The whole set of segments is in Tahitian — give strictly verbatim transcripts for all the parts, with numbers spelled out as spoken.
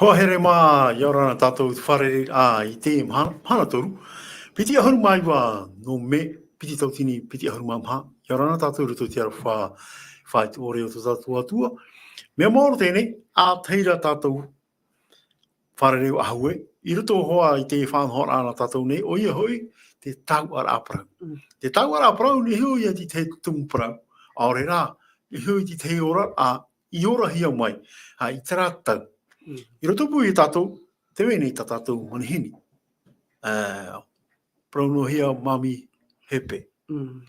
Hoa here mā, ʻia ora na tātou i te fārereiraʻa i te mahana, mahana toru. Piti ʻahuru mā iva nō mē, piti tauatini, piti ʻahuru mā maha. ʻIa ora na tātou i roto i te aroha faʻaitoito o tō tātou Atua. Mea maoro teie, ʻa tahi ra tātou fārerei ʻahuru, i roto hoʻi i te faʻanahoraʻa nā tātou nei, ʻoia hoʻi, te tauturu parau. Mm. Te tauturu parau, nehenehe ʻoia i te tumu parau. ʻAore rā, nehenehe ʻoia i te oraraʻa, i orahia mai, ā, i terā tau. Mm. I roto pū ia tātou, tē vai nei tā tātou manihini. Ā, parau noa hia Māmī Hepe. Mm.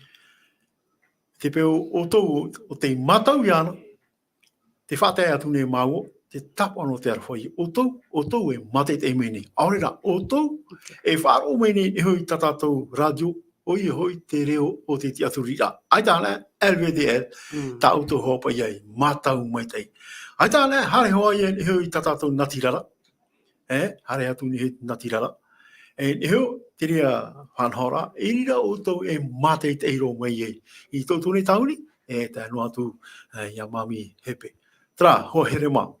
Te peu ʻoutou, ʻo tē mātau iāna, tē faʻatae atu nei māua, te tāpaʻo nō te aroha ia ʻoutou, ʻoutou e mātaʻitaʻi mai nei. ʻAore rā, ʻoutou, e faʻaroʻo mai nei, e hoʻi tā tātou rātio, ʻoia hoʻi te reo o te tiʻaturiraʻa. ʻAita anaʻe, L V D L, Mm. tā ʻoutou hoʻi paʻi ia mātau maitaʻi. ʻAita anaʻe, haere hoʻi ia, e hoʻi tā tātou natirara. E, haere atu nei he natirara. E, e hoʻi, te reira faʻanahoraʻa, i reira ʻoutou e mātaʻitaʻi roa mai ai. I tō tātou nei tāvini, e, tae noa atu, e, ia Māmī Hepe. Terā, hoa here mā.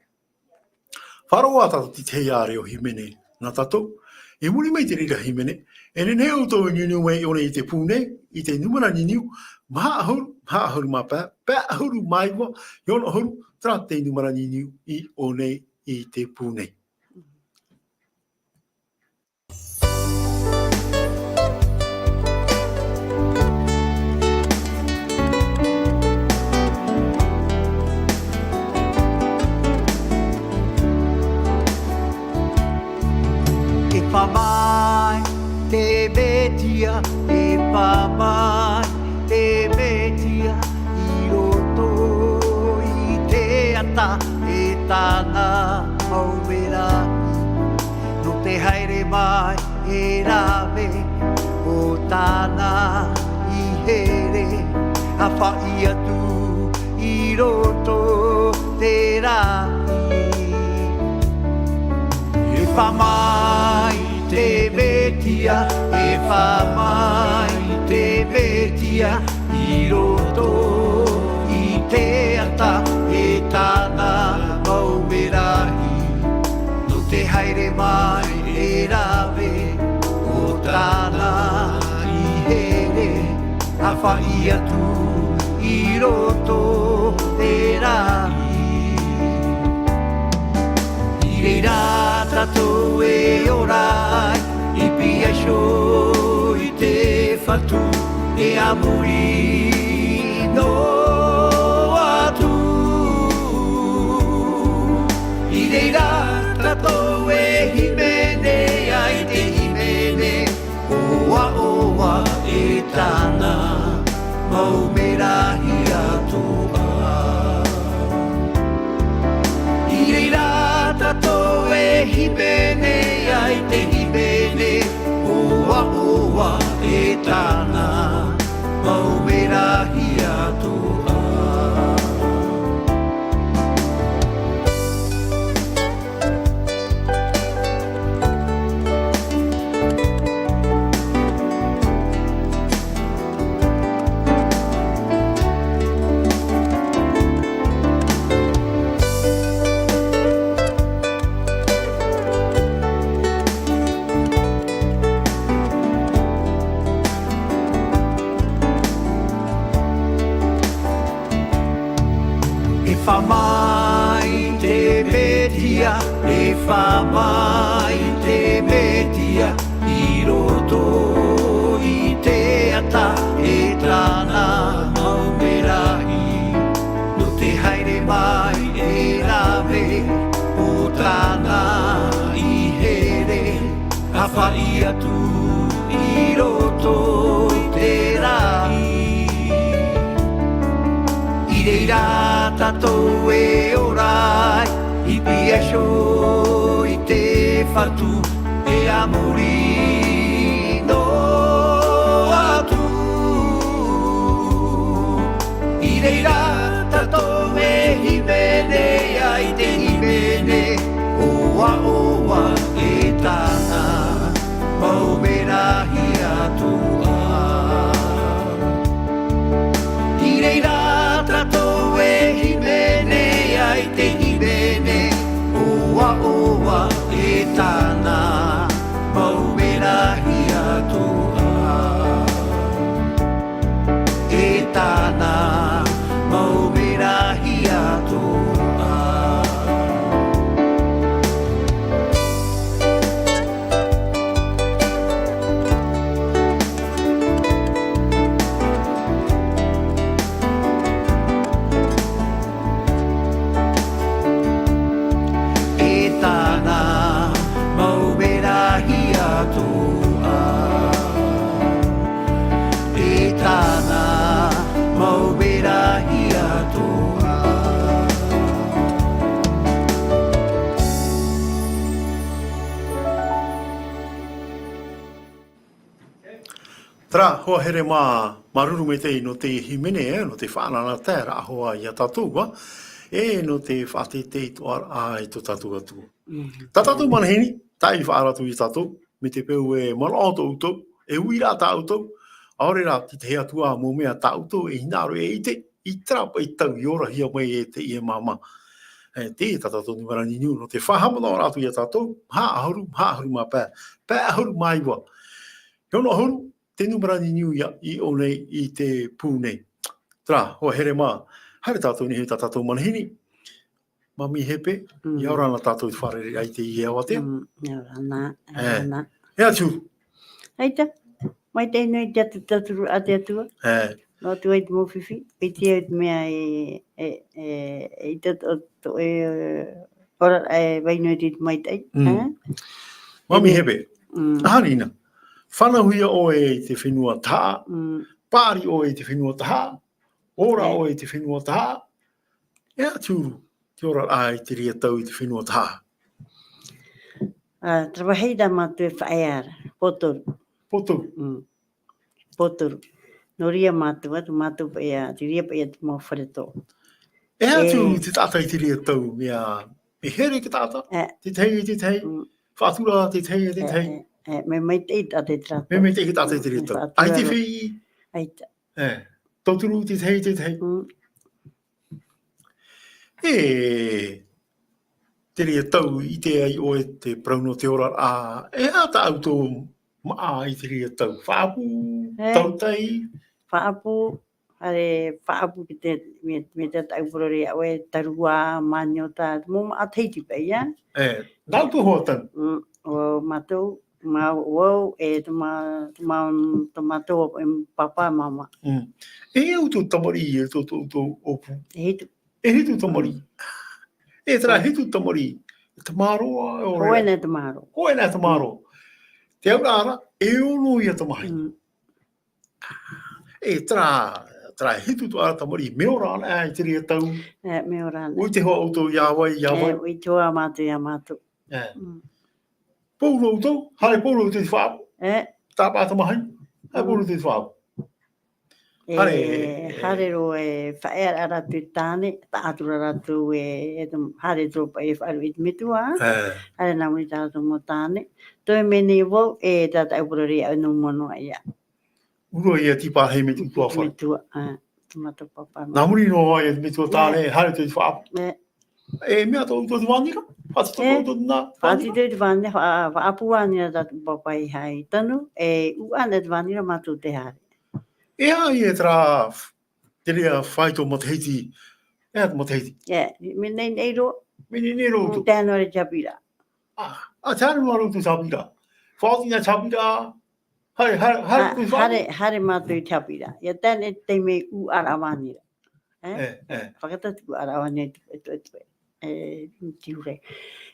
Faʻaroʻo tātou i te hōʻē reo hīmene nā tātou. I muri mai i te reira hīmene, e nehenehe ʻoutou e niuniu mai i ʻō nei i te pū nei, i te nūmera niuniu, maha ʻahuru, maha ʻahuru mā pae, pae ʻahuru mā iva, i ono ʻahuru, terā te nūmera niuniu i ʻō nei i te pū nei. E fā mai te Mesia, e fā mai te Mesia, i roto i te ata e tāna mau merahi. Nō te haere mai e rave o tāna i here, ʻa faʻi atu i roto te raʻi. E fā mai te Mesia, e fā mai te Mesia, i roto i te ata e tāna mau merahi. Nō te haere mai e rave o tāna i here, ʻa faʻi atu i roto te raʻi. I reira tātou e ora ai, i piha iho i te Fatu, e a muri noa atu. I reira tātou e hīmene ai te hīmene, ʻoaʻoa e tāna mau merahi atoʻa. I reira tātou e hīmene ai te hīmene, ʻoaʻoa e tāna mau merahi atoʻa. E fā mai te Mesia, e fā mai te Mesia, i roto i te ata e tāna mau merahi. Nō te haere mai e rave o tāna i here, ʻa faʻi atu i roto i te raʻi. I reira tātou e ora ai, i piha iho i te Fatu, e a muri noa atu. I reira tātou e hīmene ai te hīmene, ʻoaʻoa e tāna mau merahi atoʻa. I reira tātou e hīmene ai te hīmene, ʻoaʻoa Terā, hoa here mā, māuruuru maitaʻi nō te hīmene, e, nō te faʻanahoraʻa ra hoa ia tātou, ā, e, nō te faʻateitei toʻa ra i tō tātou Atua. Mm. Tā tātou manihini, tāʻiri faʻaara atu ia tātou, mai te peu e manaʻo tō ʻoutou, e uiraʻa tā ʻoutou, ʻaore rā te tahi atu ā mau mea tā ʻoutou e hinaʻaro e ʻite, i terā paʻi tau i orahia mai e teie māmā. E, teie tā tātou nūmera niniu, nō te faʻahaʻamanaʻo atu ia tātou, maha ʻahuru, maha ʻahuru mā pae, pae ʻahuru mā iva. Hiʻo nō ʻahuru, te nūmera niniu ia i ʻō nei i te pū nei. Terā, hoa here mā, haere tātou nei tā tātou manihini. Māmī Hepe, Mm. ʻia ora na tātou i te fārerei i teie ʻāvatea. Mm, ʻia ora na, ʻia ora E. na. E atu. ʻAita, maitaʻi noa i te atu, tauturu a te Atua. E. Nō atu ai te mau fifi, i te au te mea e, e, e, i te to, to, e, ora, e, vai noa i te maitaʻi, Mm. e? Māmī E, Hepe, Mm. ʻaita na. Fānauhia ʻoe i te fenua tahaʻa, Mm. paʻari ʻoe i te fenua tahaʻa, ora E. ʻoe i te fenua tahaʻa, e atu te oraraʻa i te reira tau i te fenua tahaʻa. Ā, terā vāhi tā mātou e faʻaea ra, Pōtoru. Pōtoru. Mm. Pōtoru. Nō reira mātou, atu mātou paʻi ā, te reira paʻi ā te mau fare tō. E atu E. te taʻata i te reira tau, mea, e here te taʻata, E. te tahi, te tahi, Mm. faʻatura, te tahi, te E, tahi. e, e, mea maitaʻi te taʻata i terā tau. Mea maitaʻi te taʻata i te reira Mm, tau. faʻatura Ai te ra. feiʻi. ʻAita. E, tauturu te tahi, te tahi. Mm. E, te reira tau i ʻite ai ʻoe te parau nō te oraraʻa, e aha tā ʻoutou māʻa i te reira tau? Faʻaʻapu, E. tautai? Faʻaʻapu, haere faʻaʻapu ki te, me, me te taʻu parau ra ʻoe, tārua, maniota, te mau māʻa Tahiti paʻi, ā? E, nā ʻoutou hoʻi tanu? Mm, ʻo mātou, mā, ʻo au, e, tō mā, tō mā, tō mātou, e, pāpā, māmā. Mm. E au tō tamariʻi, e tō, tō, tō ʻōpū? E hitu. E hitu tamariʻi. Mm. E terā E. hitu tamariʻi. Tamaroa, ʻo Hōʻē nā tamaroa. Hōʻē nā tamaroa. Mm. Te auraʻa ra, e ono ia tamahi. Mm. E terā, terā hitu tō ʻara tamariʻi, mea ora ana i te reira tau. E, mea ora ana. ʻUa ʻite hoʻi ʻoutou ia vai, ia E, vai. ʻua ʻite hoʻi mātou ia mātou. E. Mm. Pauroa ʻoutou, haere pauroa ʻoutou i te faʻaʻapu. E. Tāpaʻo tamahi, haere Mm. pauroa ʻoutou i te faʻaʻapu. E, Haere, e, haere roa e faʻaea ra rātou tāne, taʻatura rātou e, e te, haere roa paʻi e faʻaruʻe i te metua. E. Haere nā muri i tā rātou mau tāne. Toe mai nei vau, e, tā tāʻu parau ra ʻoe nō mua noa ia. ʻUa roa ia tīpā hei metua I te fare. metua, ā, tō mātou pāpā. Nā muri noa ia te metua E. tāne, haere te faʻaʻapu. E. E mea tō, tō te vānira? Faʻatito E. tō, tō nā vānira? Faʻatito i te vānira, faʻa-, faʻaʻapu vānira tā te pāpā i haʻi tanu, e ʻū ana te vānira mātou te haere. E aha ia terā, te reira faito matahiti, e aha te matahiti? E, me nei, nei roa. Me nei, nei roa Mm, ʻoutou. te hānere te haʻapiʻiraʻa. Ā, ā, te hānere roa ʻoutou te haʻapiʻiraʻa. Faʻaoti nā te haʻapiʻiraʻa, Haere, haere, haere, Ha-, ʻoutou i faʻaʻapu? haere, haere mātou i te haʻapiʻiraʻa. ʻIa tae nei te taime ʻū ʻaraʻa vānira. E? E, e. Fakatata te ʻū ʻaraʻa vānira e tupu, e tupu, e tupu. E, tiurai.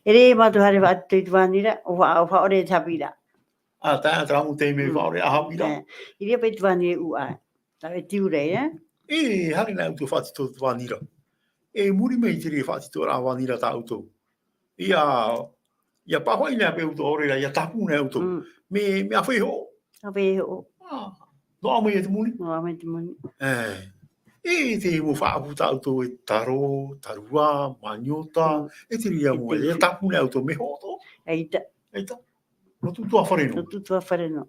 E rē mātou haere faʻatito i te vānira, ʻo fa-, ʻo faʻaʻore te haʻapiʻiraʻa. Ā, tae, terā mau taime Mm. faʻaʻore ʻa haʻapiʻiraʻa. E, i reira paʻi te vānira ʻū ʻā. Tā e tiurai, e? E, haere nā ʻoutou faʻatito te vānira. E muri mai i te reira faʻatitoraʻa vānira tā ʻoutou. ʻIa, ʻia pāhoʻi nā paʻi ʻoutou, ʻaore rā, ʻia tāpū nā ʻoutou. Mm. Mea, mea ʻāfaʻi hoʻo. ʻĀfaʻi hoʻo. Ā, noaʻa mai ia te moni. Noaʻa mai te moni. E. E, te mau faʻaʻapu tā ʻoutou e taro, tārua, maniota, Mm. e te reira E mau, te ʻia tāpū nā ʻoutou, mea hoʻo atoʻa. ʻAita. ʻAita. Nō tō ʻoutou fare noa. Nō tō ʻoutou fare noa.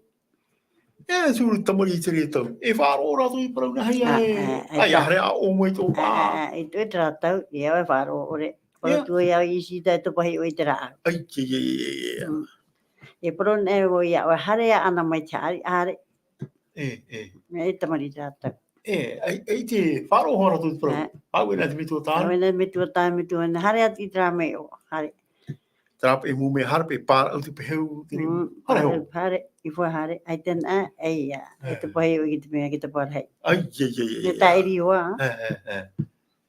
E, tū tamariʻi i te reira tau. E faʻaroʻo rātou i te parau nāhea Ā, e, ā, ā, ʻaita. haere ʻāʻau mai tō ʻoe pā. Ā, ā, ā, i te reira tau, ʻia faʻaroʻo ʻore. ʻIa. Parau atu ai au i ʻite atu paʻi ʻoe i terā. Ai, ai, ai, ai, ai. Mm. E parau nei vau ia ʻoe, haere ā ʻana mai te haʻari, haere. E, e. E tamariʻi i terā tau. E, ai, ai te faʻaroʻo rātou i te parau. Ā. Au e nā te metua tāne. Au e nā te metua tāne, metua tāne. Haere atu i terā mea ʻō, haere. Terā paʻi mau mea haere paʻi, pāraʻau te pehu, te rimu. Mm, Haere pāraʻau, hoʻo. haere, i fua haere, ʻaita nā, e ia, e Ā. te pahi o ki te mea ki te parahi. Ai, ai, ai, ai, Te ai. tāʻiri ʻoa. E, e, e.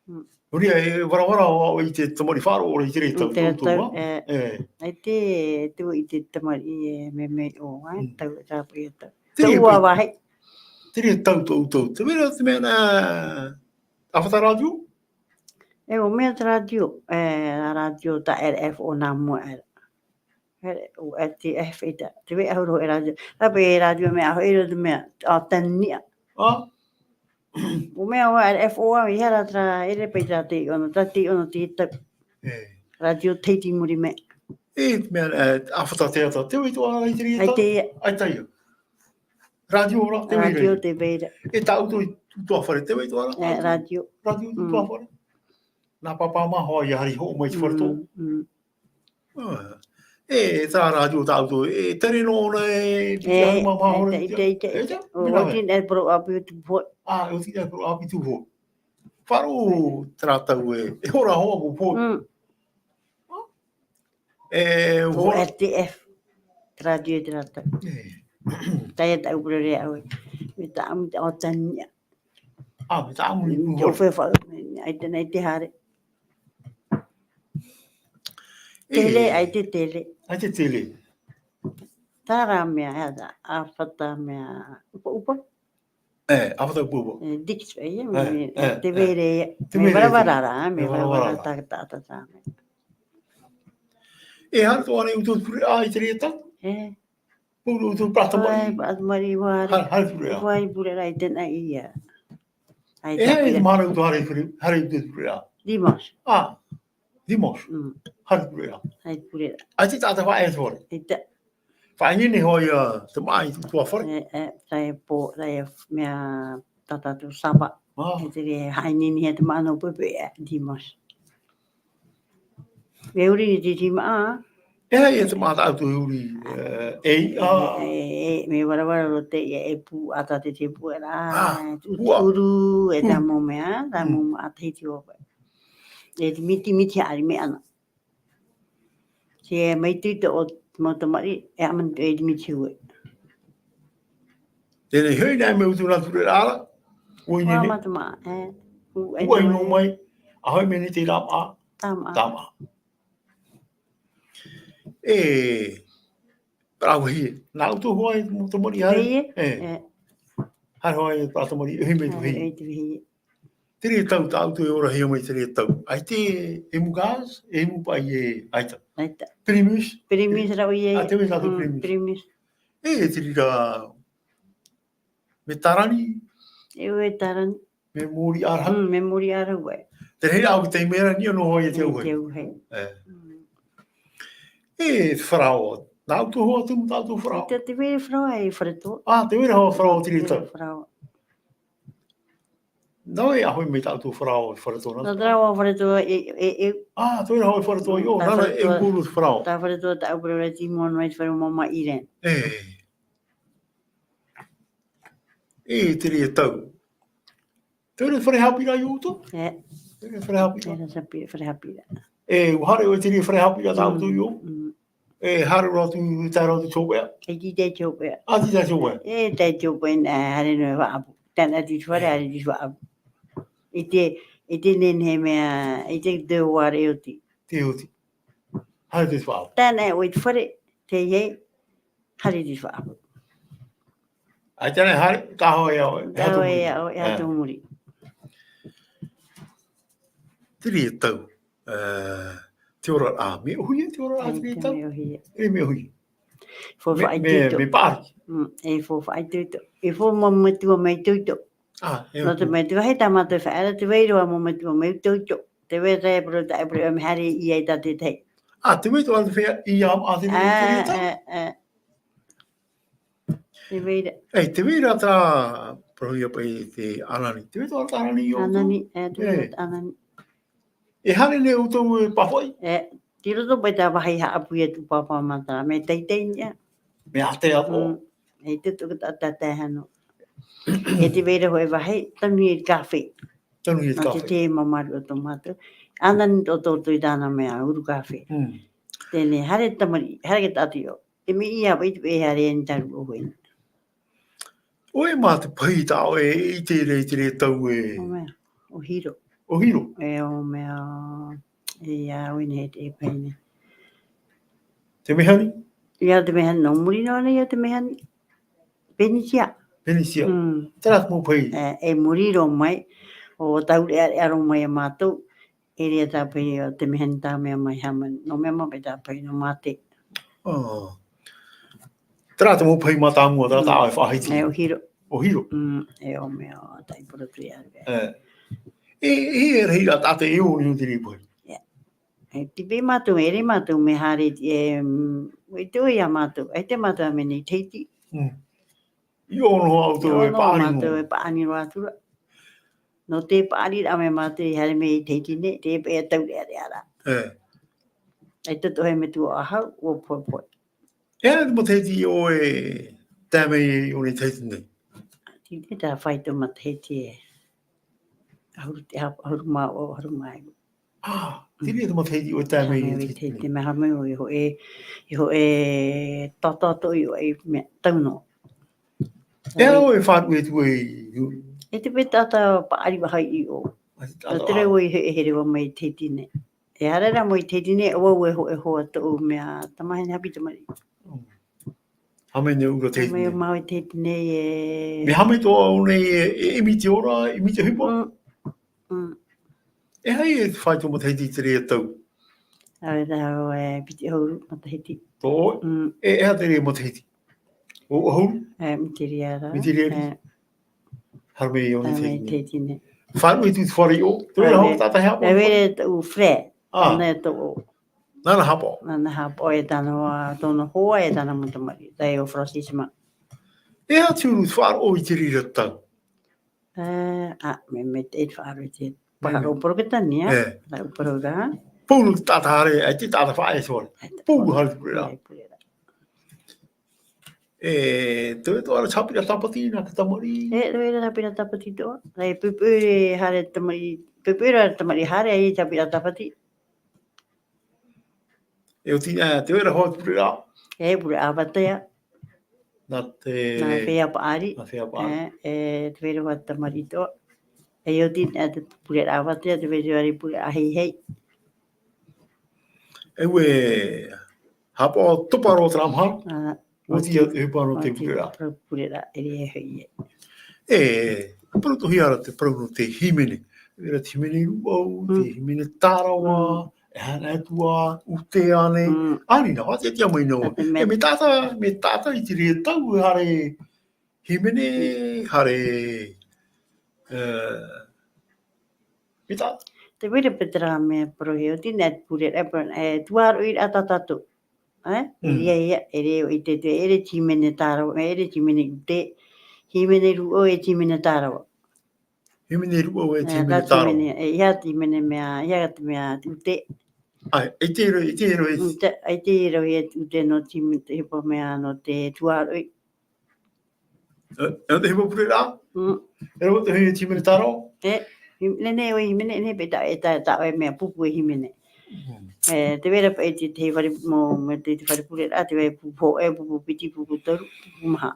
Mm. Nō reira, e varavara ʻoe i te tamariʻi faʻaroʻo i te reira tau, Mm, te tau, tau, tau, ā. e. E. Ai te, tū i te tamariʻi e mea mea ʻō, ā, Mm. tau, tāpaʻi tau. Te reira Tau ua paʻi, vāhi. te reira tau, tau, tau. Te mea, te mea nā, ʻāfata rātio? E, ʻo mea te rātio, e, rātio tā R F O nā mua era. Here, ʻo R T F ʻaita. Te vai ʻahuru e rātio. Tāpē e rātio mea ʻaho, e rātio mea, ʻa, tania. ʻĀ. ʻO mea ʻo R F O ʻa, ʻeiaha rā terā, e rave paʻi terā teiʻono, terā teiʻono te tau. E. Rātio Tahiti i muri mai. E, mea, e, ʻa Fata Teata, tē vai atoʻa ra i terā tau? ʻAita ia. ʻAita ia. Rātio ra, tē vai ra. Rātio tē vai ra. E tā ʻoutou i tō ʻutuāfare, tē vai atoʻa ra? E, rātio. Rātio i tō ʻutuāfare. Mm. Nā pāpā mā hoʻi ia haere i hoʻo mai i te fare tō. Mm, mm. ʻĀ. E, terā rātio tā ʻoutou, e tere noa ʻōna e, e, e, ʻaita, ʻaita, ʻaita. E, ʻaita, ʻo, mea ʻoti nā e poro ʻāpī tū hoʻi. ʻĀ, ʻoti nā e poro ʻāpī tū hoʻi. Faʻaroʻo terā tau e, e hora hoʻi ʻo hoʻi. Mm. E, ʻo hora. R T F. Terā rātio terā tau. E. Tae tāʻu pure ʻoia. Mea tāʻamu te ʻautania. ʻĀ, mea tāʻamu i te ʻōfaʻi, ʻaita nā i te haere. E. Tele, ʻaita tele. ʻAita tele. Terā mea, e, ʻa Fata mea, ʻupaʻupa. E, ʻa Fata ʻupaʻupa. E, Dix, e, ia, e, mea, e, te vai ra ia. Te vai ra ia. Mea varavara rā, mea varavara rā, tā, tā, tā, tā, mea. E, haere atoʻa ra ʻoutou i te pure, ʻā, i terā tau? E. Pure ʻoutou i te pure tamariʻi. ʻAe, pure tamariʻi, ʻua haere. Haere, haere i te pure, ʻā. ʻUa haere i te pure ra i teie nei ia. ʻAita. E, haere i te mahana ʻoutou haere i te pure, haere ʻoutou i te pure, ʻā? Dimanche. ʻĀ, dimanche. Mm. Haere i te pure, ʻā? Haere i te pure ra. ʻAita tātou e faʻaʻite atu ra. ʻAita. Faʻaineine hoʻi ia te māʻa i tō ʻutuāfare. E, e, tae pō, tae mea tā tātou Sava. ʻĀ. E tere e faʻaineine ia te māʻa nō Poipoi, e, dimanche. Mea uri nei te timaʻa. E, e te māʻa tā ʻoutou e uri, e, e, ʻā. E, e, e, mea varavara roa teie, e pū ʻata te, te pū ra, ʻā, e, pū ʻa. Tūtūru, e, tā mau mea, tā mau māʻa Tahiti ʻo vai. E te miti, miti haʻari mea ana. Te maitaʻi tō ʻoutou mau tamariʻi, e ʻamanatuʻi e te miti hue. Teie nei hoʻi nā mea ʻoutou nā ture ra, ʻua ineine. ʻUa mata mā, e. ʻUa ineine. ʻUa inu mai, ʻa hoʻi mea nei te rā māʻa. Tā māʻa. Tā māʻa. E, parau hia. Nā ʻoutou hoʻi mau tamariʻi haere. Hia? E. E. Haere hoʻi parau tamariʻi, ʻohi mai te hia. Ē, ʻohi mai te hia. Terā tau tā ʻoutou e orahia mai terā tau. ʻAita e ʻumu gaz, e ʻumu paʻi e ʻaita. ʻAita. Primus. Primus rā ʻoia. ʻĀ, te mea tātou, mm, Primus. Primus. E, e te reira. Mea tārani. E, e tārani. Mea mōrī ʻārahu. Mm, mea mōrī ʻārahu, ē. Te reira au ki te mea rā, nō hoʻi e te au hei. Te au hei. E. Mm. E, faraoa. Nā ʻoutou hoʻi atu, tā ʻoutou faraoa. Te, te vai ra faraoa e Faretoa. ʻĀ, te vai ra hoʻi faraoa terā tau. Te vai ra faraoa. Nā ʻoe, ʻaore mai tā ʻoutou faraoa i Faretoa, nā? Nā terā hoʻi Faretoa e, e, e. ʻĀ, te vai ra hoʻi Faretoa i ʻō, nā, nā, e Faretoa, ʻū te faraoa. Tā Faretoa, tā ʻu pure ra i te moana mai te fare o māmā Irene. E. E, terā tau. Te vai ra fare haʻapiʻiraʻa iā ʻoutou? E. Te vai ra fare haʻapiʻiraʻa. Te vai ra fare haʻapiʻiraʻa. E, ʻua haere ʻoe i terā fare haʻapiʻiraʻa tā ʻoutou i ʻō? Mm, mm. E, haere roa atu, tae roa atu i te hōpeʻa? E, tei te hōpeʻa. ʻĀ, tei te hōpeʻa. E, tei te hōpeʻa, nā, haere noa i te faʻaʻapu. Tae noa atu i te fare, e, haere i te faʻaʻapu. I te, i te nehenehe mea, i te, te hoʻi e oti. Te oti. Haere i te faʻaʻapu. Tae noa ʻoe i te fare, tei hei, haere i te faʻaʻapu. ʻAita e haere, tā hoʻi ʻoe, e haere i tō muri. Tā hoʻi ʻoe, e haere i tō muri. Terā tau. E, te oraraʻa, mea ʻōhie te oraraʻa, ʻaita, terā tau? Mea ʻōhie. E, mea ʻōhie. Faufaʻa itoito. Mea, mea paʻari. Mm, e faufaʻa itoito. E fau mau metua mai Itoito. ʻĀ, e. Nō te mea, te vāhi tā mātou e faʻaara, te vai roa mau metua mai Itoito. Te vai ra e parau tā, e parau, mea haere ʻia i tā te tahi. ʻĀ, te vai roa te fea, ʻia, ʻa, te, ʻā, terā tau? ʻĀ, ʻā. Te vai ra. E, te vai ra tā, parauhia paʻi te ʻānani. Te vai roa tā ʻānani i ʻō. ʻĀnani, e, te vai roa tā ʻānani. E haere nei ʻoutou e pāhoʻi? E, tei roto paʻi tā vāhi haʻapuʻi atu pāpā mā terā mea teitei nei. Mea ātea atoʻa. Mm. E te tuku tā, tā, tā hano. E te vai ra hoʻi vāhi, tanu i te kāfē. Tanu i te kāfē. Nō te tē māmāriʻi o tō mātou. ʻĀnani tō, tō, tō i tāna mea, uru kāfē. Mm. Teie nei, haere tamariʻi, haere ki tātou i ʻō. Te mea ʻia, ʻia, ʻia haere ani tāʻu ʻōhie. ʻOe mā te pahi tā ʻoe e ʻite ra i terā tau e. ʻO mea, ʻo Hiro. ʻO Hiro. E, ʻo mea, e, ʻia, ʻoia nei te pahi nei. Te Mehani? ʻIa, te Mehani, nō muri noa nei ʻo te Mehani. Penisia. Penisia. Mm. Terā te mau pahi. E, e muri roa mai, ʻo taureʻareʻa roa mai iā mātou. E ʻere tā pahi o te Mehani tā mea mai Hamani. Nō mea maitaʻi tā pahi nō Mate. Ā. Terā te mau pahi mātāmua, terā tā ʻoe e faʻahiti. E ʻo Hiro. ʻO Hiro. Mm, e ʻo mea, ʻo Taiporo Tuiaru. E. E, e, e rahi rā tātou e ʻō nei ʻo te reira pahi. Ia. E, te pē mātou, e rē mātou mea haere, e, mm, e te ʻoe ia mātou, e te mātou a mea nei Tahiti. Mm. I ʻō noa atu ʻoe e paʻari noa. Mātou e paʻari noa atu ra. Nō te paʻari ra mea mātou i haere mai i Tahiti nei, te paʻi e taureʻareʻa ra. E. E tō ʻoe mea tuaʻahau, ʻua poipoi. E aha te matahiti ʻoe e tae mai i ʻō nei Tahiti nei? Tē vai ra te fāito matahiti e. ʻAhuru te hāp-, ʻahuru mā ua, ʻahuru mā iva. Ā, te reira te matahiti ʻoe e tae mai i Tahiti nei. Te mea haere mai ʻoe i hōʻē, i hōʻē taʻata atoʻa i ʻō ai mea tau noa. E aha ʻoe e faʻaruʻe atu ai i ʻō? E te paʻi taʻata paʻari vāhi i ʻō. Ā, te taʻata. Nō te reira ʻoe e here, here vau mai i Tahiti nei. E haere ra mai i Tahiti nei, ʻo vau e hō-, e hōʻē hoa tōʻu mea tamahine haʻapiʻi tamariʻi. Mm. Haere mai nei ʻoe i Tahiti nei. Haere mai māua i Tahiti nei e. Mea haere mai atoʻa ʻoe nei e, e ʻimi i te ora, ʻimi i te ʻohipa? Mm. Mm. E aha ia te fāito matahiti i te reira tau? ʻAore rā ʻoe, e piti ʻahuru matahiti. Tō ʻoe? Mm. E, e aha te reira matahiti? ʻO ʻahuru? E, mea te reira ra. Mea te reira ra. E. Haere mai i ʻō nei i Tahiti nei. Tahiti nei. Faʻaruʻe atu i te fare i ʻō. Te reira. Haere. Hoʻi tātahi haʻapaʻo. Te reira tōʻu frère. Ā. Nāna tōʻu. Nāna haʻapaʻo. Nāna haʻapaʻo e tāna hoa, tōna hoa e tāna mau tamariʻi. Tae ʻo Francis mā. E aha te huru i te faʻaroʻo i te reira tau? E, ā, mea, mea te faʻaroʻo i te. Mea. Faʻaroʻo Poroketania. E. Faʻaroʻo Poroketania. Pau noa te taʻata haere, ʻaita e taʻata faʻaea i te fare. ʻAita. Pau noa haere i te pureraʻa. Haere i te pureraʻa. E, te vai atoʻa ra te haʻapiʻiraʻa tāpati nā te tamariʻi. E, te vai ra te haʻapiʻiraʻa tāpati atoʻa. E, pupu e haere tamariʻi, pupu ra tamariʻi haere ai te haʻapiʻiraʻa tāpati. E oti, e, te vai ra hoʻi te pureraʻa. E, pureraʻa avatea. Nā te. Nā Feiā Paʻari. Nā Feiā Paʻari. E, e, te vai ra hoʻi tamariʻi atoʻa. E oti, e, te pureraʻa avatea, te vai ra pureraʻa heihei. E ue, haʻapaʻo topa roa terā mahana. Ā, oti, oti, ʻohipa nō te, oti, pureraʻa. Pureraʻa, e rē e hoʻi ai. E, parauhia ra te parau nō te hīmene. E rā te hīmene rūʻau, te hīmene tārava, e aha atu ā, ʻūtea nei. Mm. ʻĀreʻa, faʻaʻiteʻite mai noa. E, mea taʻata, mea taʻata i te reira tau, e haere hīmene, haere, e, mea taʻata. Te vai ra paʻi terā mea parauhia, oti nā te pureraʻa, e, tuaroʻiraʻa tā tātou. E? Mm. E rē ia, e rē ʻoe i te, te, e rē te hīmene tārava, e rē te hīmene ʻūte, hīmene rūʻau e te hīmene tārava. Hīmene rūʻau e te hīmene tārava. E, ʻeiaha te hīmene, e, ʻeiaha te hīmene mea, ʻeiaha te mea ʻūte. ʻAe, ʻaita e rave, ʻaita e rave. Mm, te, ʻaita e rave e te ʻūte nō te hīmene, te ʻohipa mea nō te tuaroʻi. E, e te ʻohipa pureraʻa? Mm. E rave te hīmene tārava? E, hīmene, ʻoe hīmene, e, paʻi tā, e tā, tā ʻoe mea pupu e hīmene. Mm. E, te vai ra paʻi te, te fare, mau, mea te, te fare pureraʻa, te vai pupu hōʻē, pupu piti, pupu toru, pupu maha.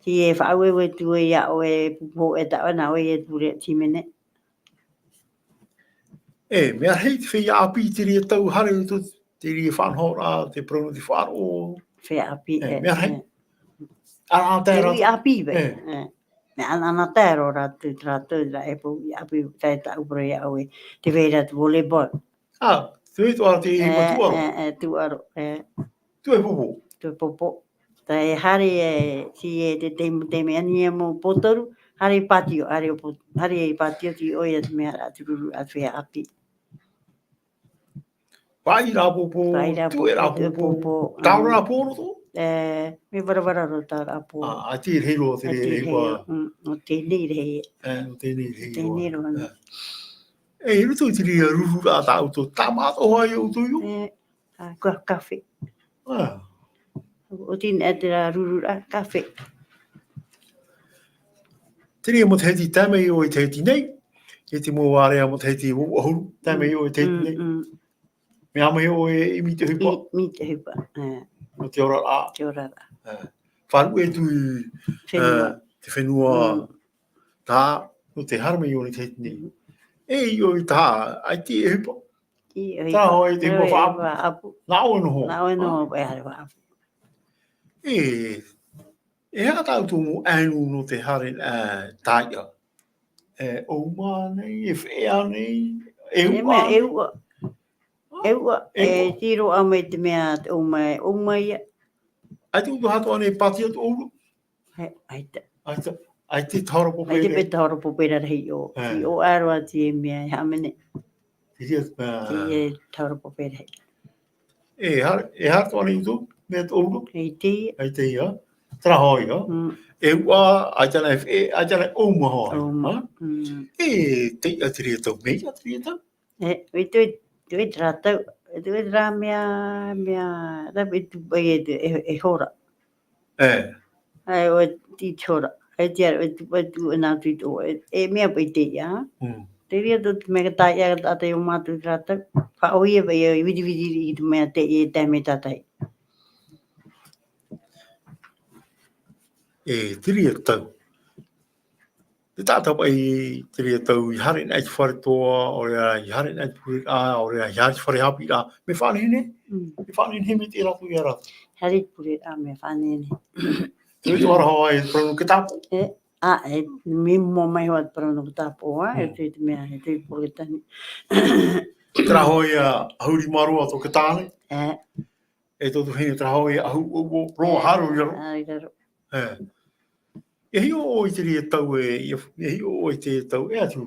Tē faʻaue, ue atu ai iā ʻoe pupu hōʻē tā ʻoe, nā ʻoe e pure, hīmene. E, mea rahi te feiā ʻāpī i te reira tau haere atu, te reira faʻanahoraʻa, te parau nō te faʻaroʻo. Feiā ʻāpī, e, e, mea rahi. E. Ana, ana tae ra. Te uʻi ʻāpī, e. E. Mea ana, ana tae roa rātou, rātou, rā, e pou uʻi ʻāpī, tae tāʻu parau iā ʻoe, te vai ra te volleyball. Ā, te vai atoʻa te, e, ʻohipa tūʻaro. E, e, tūʻaro, e. Tuʻe popo. Tuʻe popo. Tae haere, e, tei, e, te, te, te mea nei e mau pōtoru, haere i pātio, haere o pō-, haere i pātio tei ʻoe ia te mea ra, te ruru, ā, te feiā ʻāpī. Paʻi rā popo, paʻi rā popo, tuʻe rā popo, tuʻe popo, mm. Tāora rā pō roto? E, mea varavara roa tāora pō. Ā, ʻaita e rahi roa te reira, ʻaita e rahi roa. Mm, nō teie nei rahi. E, nō teie nei rahi roa. Teie nei roa. E. E, i roto i te reira rururaʻa tā ʻoutou, tāmā atoʻa hoʻi ʻoutou i ʻō? E, ā, kua, kafē. Ā. ʻO tei nei terā rururaʻa, kafē. Te reira matahiti tae mai ʻoe i Tahiti nei, e te mau ārea matahiti e vaʻu ʻahuru, tae mai ʻoe i Tahiti nei. Mm, mm. Mea mai ʻoe e ʻimi i te ʻohipa? ʻI-, ʻimi i te ʻohipa, e. Nō te oraraʻa. Te oraraʻa. E. Faʻaruʻe atu i, fenua, e, te fenua, mm, tā, nō te haere mai ʻoe i Tahiti nei. Mm. E i ʻō i tā, ʻaita e ʻohipa. ʻAita e ʻohipa. Tā hoʻi te ʻohipa faʻaʻapu. Faʻaʻapu. Nā ʻoe noa. Nā ʻoe noa, ā, paʻi haere faʻaʻapu. E, e aha tā ʻoutou mau ʻainu nō te haere, e, taiʻa? E ʻōuma nei, e feʻea nei, e uʻa nei? E mea, e uʻa. E ua, e ua. E tiro a mai te mea te o mai, o mai ia. Ai te utu hatu ane pati atu o uru. He, ai te. Ai te, ai te tahora pope. Ai te pe tahora pope rahi o. E. I o aro atu e mea e hamene. Te ria, e. Te tahora pope rahi. E har, e har to ane utu, mea to uru. Ai te. Ai te ia. Tara hoi, ha? Mm. E ua, ai tana e, ai tana o ma hoi. O ma. Ha? Mm. E, te ia te ria tau, mea ia te ria tau. E, e te, te, te rātou, e te, e te rā mea, mea, rā, e tū pai e te, e, e hora. E. Ai, o te hora. E te ara, e tū pai tū, e nā tū i tō, e, e mea pai te ia. Mm. Te ria tō te mea ka tae ia, ka tae o mātou te rātou. Wha o ia pai e, wiri wiri i te mea te, e te mea tātai. E, te ria tau. Te taʻata paʻi, te reira tau, i haere nei te fare toa, ʻoia, i haere nei te pure, ā, ʻoia, i haere te fare haʻapiʻiraʻa, mea faʻanehenehe, mm, mea faʻanehenehe mai te rātou ia rātou. Haere te pure, ā, mea faʻanehenehe. Te reira tau ara hoa e te parau nō Ketapo. E, ā, e, mea moʻa mai hoʻi te parau nō Ketapo, ā, e, mm, te, te mea, e te Poretitani. Terā hoʻi ia, ʻahuru mā rua tō Ketane. E. E tō tuahine terā hoʻi, ʻahu, ʻo, ʻo, roa, e, haru, ia ro. Ā, ia ro. E. E hiʻo ʻoe i te reira tau e, e hiʻo ʻoe i te tau e atu.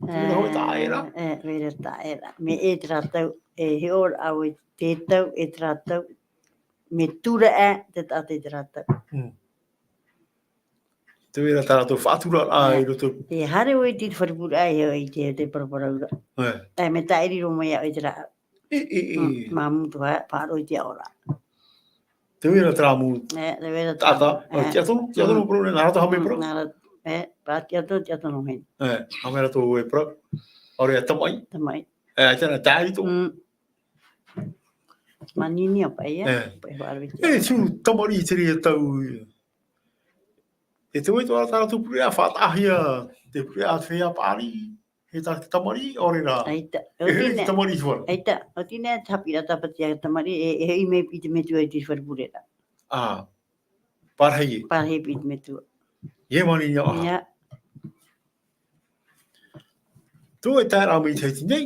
Te reira hoʻi taʻa era. E, reira taʻa era. Mea e terā tau, e hiʻo ra ʻoe i te tau e terā tau. Mea tura e te taʻata i terā tau. Mm. Te reira tā rātou faʻatura ra, ā, i roto. E haere ʻoe i te fare pure, ā, e, i te, te paraparau ra. E. E, mea taʻiri roa mai ʻoe i terā. E, e, e. Mm, māmū tu ha, faʻaroʻo i te ao ra. Te reira terā mū. E, te reira terā. Taʻata, e, tiʻa tonu, tiʻa tonu, mm, parau nei, nā rātou haʻamau e parau. Nā rā-, e, pā tiʻa tonu, tiʻa tonu heni. E, haʻamau rātou e parau. ʻAore rā tamaʻi. Tamaʻi. E, ʻaita nā taʻiri tō. Mm. Manini a paʻi, e. E. Paʻi faʻaroʻo i te ao. E, tū tamariʻi te reira tau. E te vai tō rātou pure ā faʻataʻahia, te pure ā te feiā paʻari. He tā te tamariʻi, ʻaore rā. ʻAita. E hoʻi te tamariʻi i te fare. ʻAita. ʻOti nei te haʻapiʻiraʻa tāpati a te tamariʻi, e, e hoʻi mai i te metua i te fare pure ra. Ā. Pārahi e. Pārahi i te metua. E manini ā. Ia. Tō e tae ra mai i te Tahiti nei.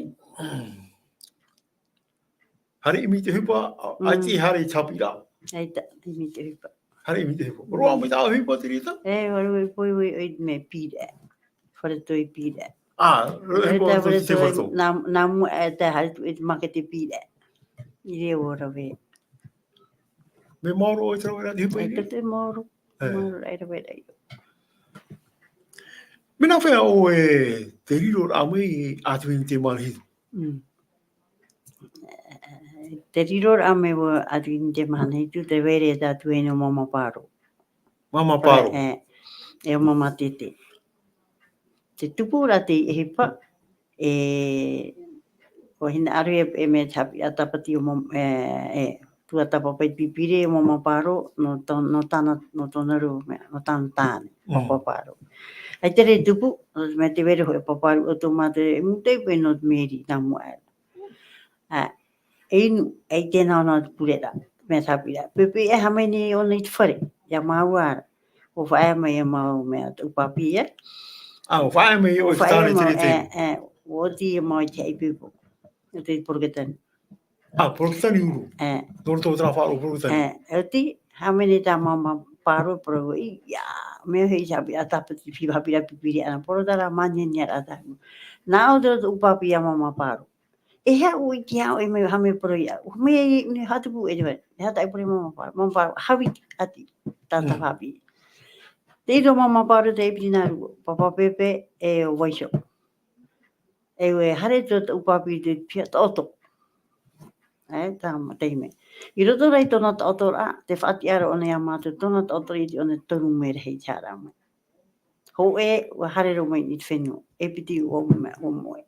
Haere ʻimi i te ʻohipa, ā, mm, ʻaita i haere i te haʻapiʻiraʻa. ʻAita, ʻimi i te ʻohipa. Haere ʻimi i te ʻohipa. Roa mai tā ʻohipa te reira? E, ʻua roa e poipoi, ʻoia mea pīraʻe. Fare toi pīraʻe. Ā, roa e poipoi, fare toi, fare toi. Nā, nā mua e te haere atu i te makete pīraʻe. I reira ʻua rave. Mea maoro ʻoe i te rave ra i te ʻohipa i reira? E, te maoro. E. Maoro ra i te rave ra i reira. Mea nāfea ʻoe te riro ra mai a te vini te manahitu? Mm. Te riro ra mai ʻoe a te vini te manahitu, te vai ra tātou e nō māmā pāro. Māmā pāro. E, e, e ʻo māmā tete. Te tupu ra te ʻohipa, e, ʻua hinaʻaro ia e mea te haʻapiʻiraʻa tāpati o mā-, e, e, tuatāpapa i te pipiri e ʻo māmā pāro, nō tō-, nō tāna, nō tōna rua mea, nō tāna tāne, mm, pāpā pāro. ʻAita e tupu, nō te mea te vai ra hoʻi pāpā pāro o tō mātou e mūtoʻi paʻi nō te meri nā mua aʻe ra. Ā, e inu, ʻaita e nā ʻōna te pure ra, mea te haʻapiʻiraʻa. Pēpē e haʻamau nei ʻōna i te fare, ia māua ra. ʻUa faʻaea mai ia māua mea tōʻu pāpī, e. Ā, ʻua faʻaea mai ʻoe i te tāne i te reira. E, e, ʻua oti ia māua i te haʻipepo. I te Poretitani. Ā, Poretitani uru. E. Nō roto i terā faʻaroʻo Poretitani. E, oti, haʻamau nei tā māmā pāro, parau, ʻia, mea hoʻi te haʻapiʻiraʻa tāpati, haʻapiʻiraʻa pipiri ana, parau terā, manini ra tāʻu. Nā ʻō tōʻu pāpī ia māmā pāro. E aha ʻoe i te ao e mea haʻamau parau ia. ʻUa mea i, i hatupu e te vai. E aha taʻu parau māmā pāro. Māmā pāro, haʻaviti, ati. Tā, tā, mm, haʻaviti. Te ʻīrava māmā pāro te ʻepiti nā rua. Pāpā pēpē, e ʻo Vaiho. E ʻua haere tō, tōʻu pāpī i te piha taʻoto. E, tā ma-, taime. I roto rā i tōna taʻoto ra, te faʻatiʻaraʻa ʻōna ia mātou, tōna taʻoto i te ʻōna toru mē rahi i te haere mai. Hōʻē, ʻua haere roa mai i te fenua, e piti ʻua mo-, ʻua moʻe.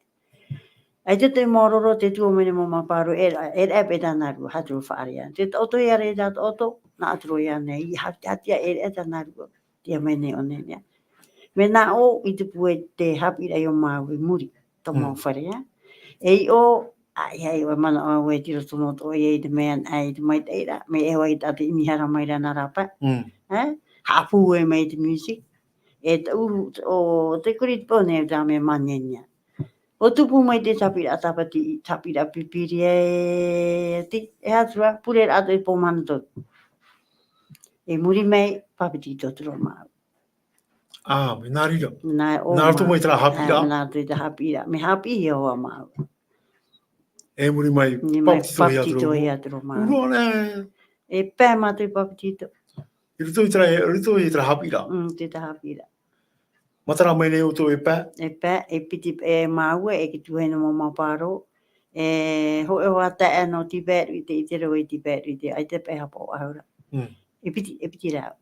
ʻAita te maoro roa te tuʻu mai nei māmā pāro, e, e, e, e tāna rua, hatu faʻaʻite. Te taʻoto ia rā, tā taʻoto, nā atu roa ia nei, i hati, hati, e, e tāna rua, te ʻā mai nei ʻōna nei. Mea nā ʻō, i tupu e te haʻapiʻiraʻa i ō māua i muri, tō māua, mm, fare, ā. E i ʻō, ā, ʻia, ʻia, ʻua manaʻo au e tiro tonu atoʻa ia i te mea, ā, i te maitaʻi ra, mea e ʻoaʻoa i tā te ʻimihara mai ra nā rāpae. Mm. Ā, haʻapūai mai i te music. E te ʻuru, ʻo te kuri te pō nei, tā mea manini. ʻO tupu mai te haʻapiʻiraʻa tāpati, haʻapiʻiraʻa pīpīria e, e te, e aha atu ra, pure ra atu e pō mana tau. E muri mai, papetito atu ra māua. Ā, mea nā reira. Nā, ʻo Nā roto mā-, mai terā haʻapiʻiraʻa. ā, nā roto i te haʻapiʻiraʻa. Mea haʻapiʻi Iehova māua. E muri mai, Muri mai, papetito hia atu ra papetito hia atu ra māua. Uru anaʻe. E pae mātou papetito. I roto i terā, i roto i terā haʻapiʻiraʻa. Mm, te haʻapiʻiraʻa. Matara mai nei ʻoutou e pae. E pae, e piti, e māua, e te tuhaʻa nō māmā pāro. E hōʻē hoa taeaʻe nō Tiberu i te, i te reo i Tiberu i te, ʻaita e pae haʻapaʻo ʻahuru. Mm. E piti, e piti rau.